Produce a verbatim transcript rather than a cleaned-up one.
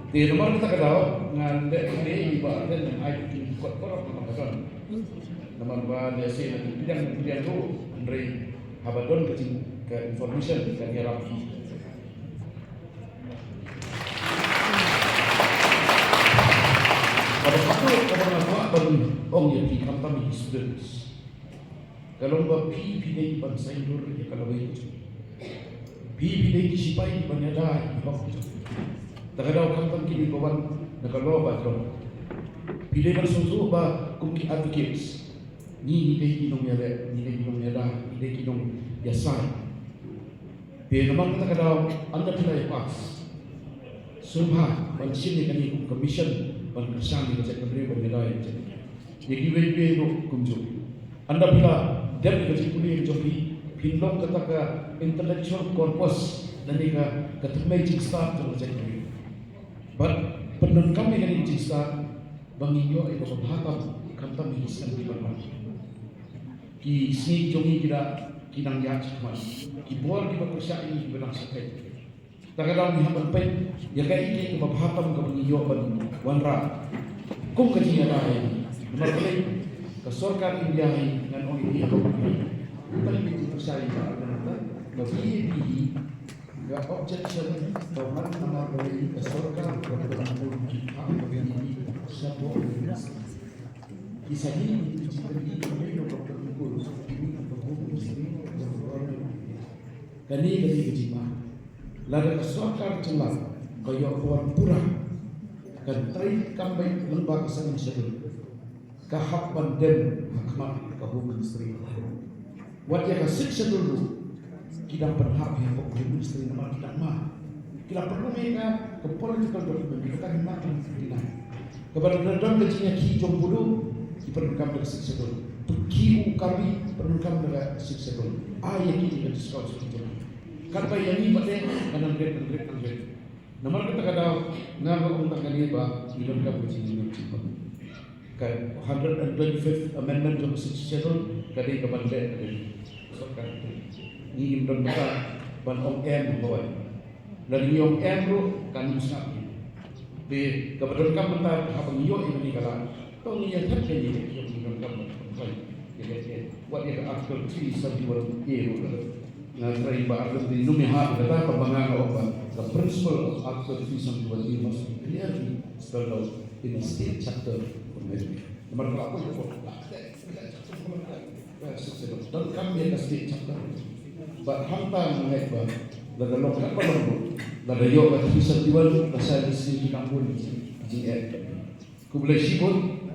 Te namar kata ka daw ngan leh kane ïa ba ardent ngan ai ki kot paralok namar ka don. Namar ba lehse na ki pdiang pdiang ruh hynrei haba don ka jing ka information ka ïarap. Kaba patut kaba nga kwah ban ong ïa phi khamtam ïa ki students. Ka long ba phi phi dei ban saiñdur ïa ka lawei ka jong phi. Phi phi dei ki sipai ban ïada ïa ki hok ka jong phi. Ta ka daw khamtam kine ba wan na ka law ba jong phi dei ban sngewthuh ba kum ki advocates ngi ngi dei ki nongïaleh, ngi dei ki nongïada, ngi dei ki nongïasaiñ. Te namar kata ka daw ynda phi la ïa pass sngewbha ban shim ïa kane kum ka mission ban kyrshan ïa ka jaitbynriew ban ïada ïa ka jaitbynriew. Ïa kiwei kiwei ruh kumjuh. Ynda phi la dep ïa ka jingpule ka jong phi, phin long kata ka intellectual corpus lane ka, ka thymmei jingstad jong ka jaitbynriew. Bad pyndonkam ïa kane ka jingstad ba ngin ïoh ïa kaba bha tam khamtam ïa ki snem kiban wan. Ki sngi jong ngi ki da ki nang ïaid shakhmat. Ki bor kiba pyrshah ïa ngi kiba dang sngewthuh. Ta ka daw ngi hap ban peit ïa kaei kaei kaba bha tam kaba ngi ïoh ban wanrah kum ka jingïada ïa ngi. Namar balei ka sorkar India hi ngan ong ïa ngi ha ka pyrshah ïa ngi ba phi ïa phi hi ka objection ka wan namar balei ka sorkar ka pynbun ki hap ka pynbun shapoh ki sani ki jingpynbun ka pynbun ki home ministry. Kane kane ka jingma lada ka sorkar jylla ka ïoh bor pura kan treikam beit lyngba ka seventh schedule. Ka hap ban dem ha khmat ka Home Ministry. Wat ïa ka sixth schedule ruh ki dang pynhap ïa ka Home Ministry namar ki dang ma. Ki la pynlong ïa ka ka political document, ka dang ma ka dang deny. Kaba dang don ka jingïakhih jong Bodo ki pyndonkam da ka sixth schedule. Ki u Karbi pyndonkam da ka sixth schedule. Ai ïa ki ka discount schedule. Katba ïa ngi pat te ka nang ret nang ret nang ret. Namar kata ka daw nga nga ong tang kane ba ngi donkam ka jingïakhih jingpyndonkam. Ka hundred and twenty-fifth amendment jong ka sixth schedule ka dei ka ban leh ka dei sorkar. Ngi ngim don bynta ban ong em hoi. Lada ngi ong em ruh kan ym sngap ngi. Te kaba donkam mynta haba ngi ïoh ïa kane ka lad to ngi ïa thep ïa ngi ïa ngi donkam ban hoi. Ïa ka, ïa wat ïa ka Article three seventy-one A ruh. Nga try ba ar dei numi ha kata ba nga nga ong ba the principle of Article three seventy-one A must be clearly spelled out in a state charter of America. Namar ka la poi ka poi la te la charter of America. Ba suk se don kam ïa ka state charter. Ba hangta nga ngeit ba lada long katba long ruh lada ïoh ka three seventy-one ka sa ïa state ki nang bun jingeh. Khublei shibun.